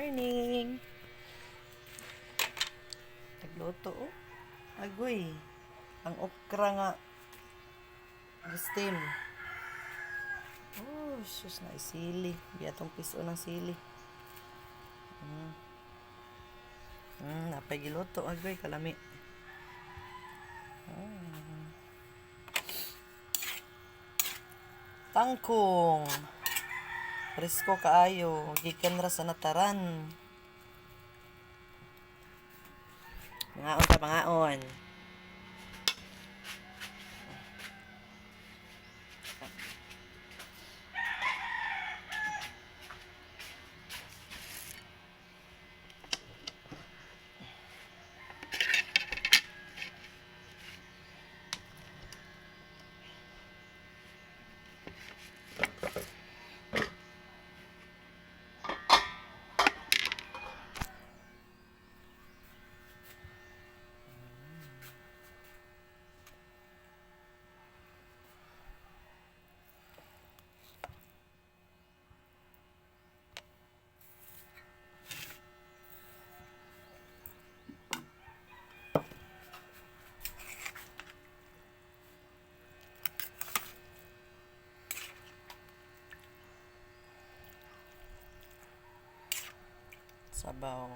Morning. Nagluto oh. Agoy. Ang okra nga steam. Oh, sus na sili. Biatong piso ng sili. Napay giluto agoy kalami. Tangkong. Presko kaayo gikan ra sa nataran. Mangaon ta, mangaon. Sabaw.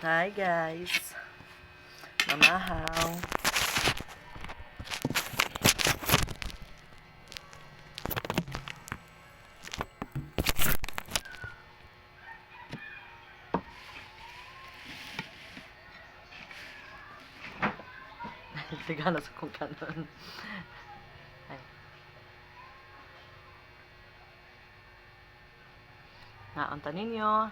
Hi guys. Mamahaw. Tigana sa kong kanon. Ay. Naunta ninyo.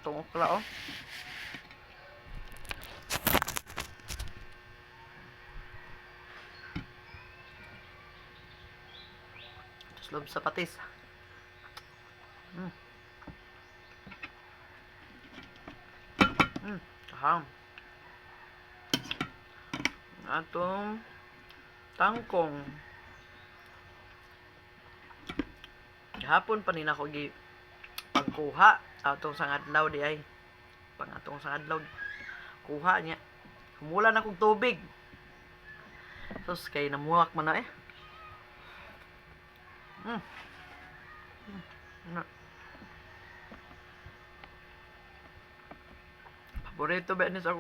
Itong okra oh. Tapos loob sa patis. Kaham. Atong tangkong. Gahapon pa ni nako gi pagkuha atong sangadlaw di ay. Pang atong sangadlaw kuha niya. Humula na kog tubig. Sus kay namuwak man na eh. Na. Paborito ba ni sa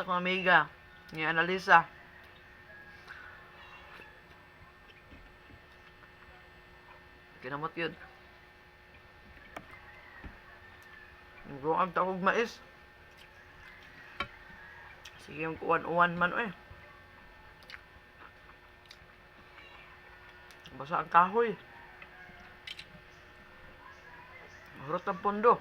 akong amiga ni Annalisa. Kinamot yun. Ruang ta kog mais. Sige yung kuwan-uwan man eh. Basa ang kahoy. Hurot ang pondo.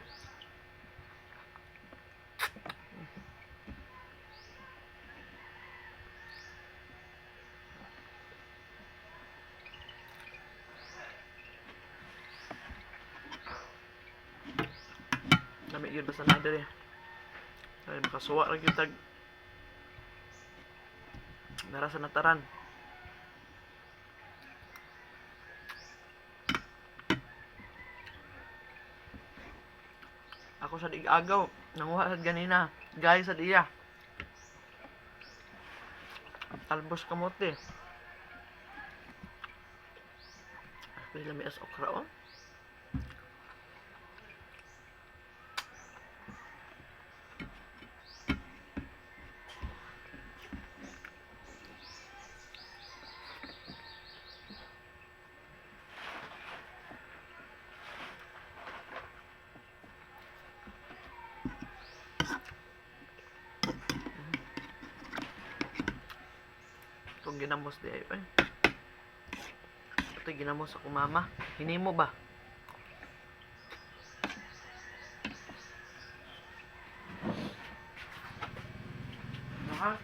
Lami yun basta na diri. Ay makasuwa ra gyud tag nara sa nataran. Ako sa dig-agaw, nanguha sad ganina, gay sa diya. Talbos kamote. Ay, lami as okra oh. Itong ginamos di ay. Ay. Ito ginamos ako mama. Hinimo ba? Aha.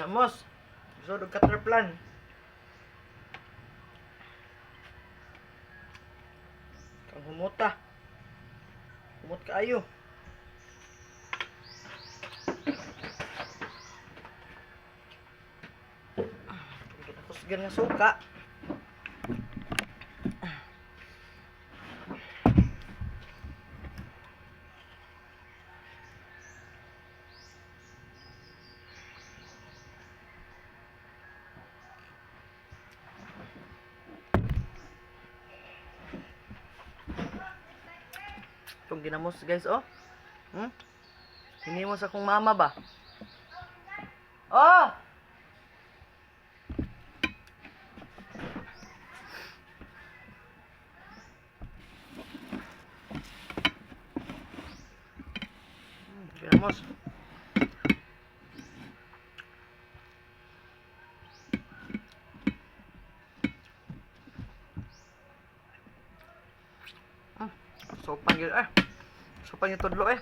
Ginamos. Lisod og cutter plan. Kang humuta. Humot kaayo. Ginakusgan nga suka. Itong ginamos, guys, oh. Hinimo sa akong mama ba? Oh! Ginamos. Sopan gyud eh. Sopan yung tudlo eh.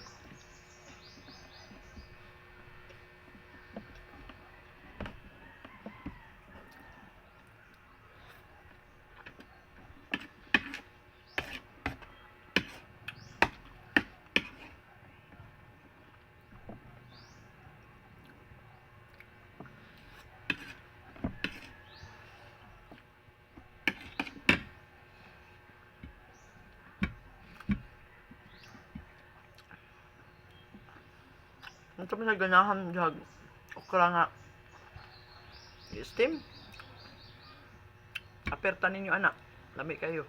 Ito pa sa ganahan jag okra nga steam. Aperta ninyo, anak. Lami kayo.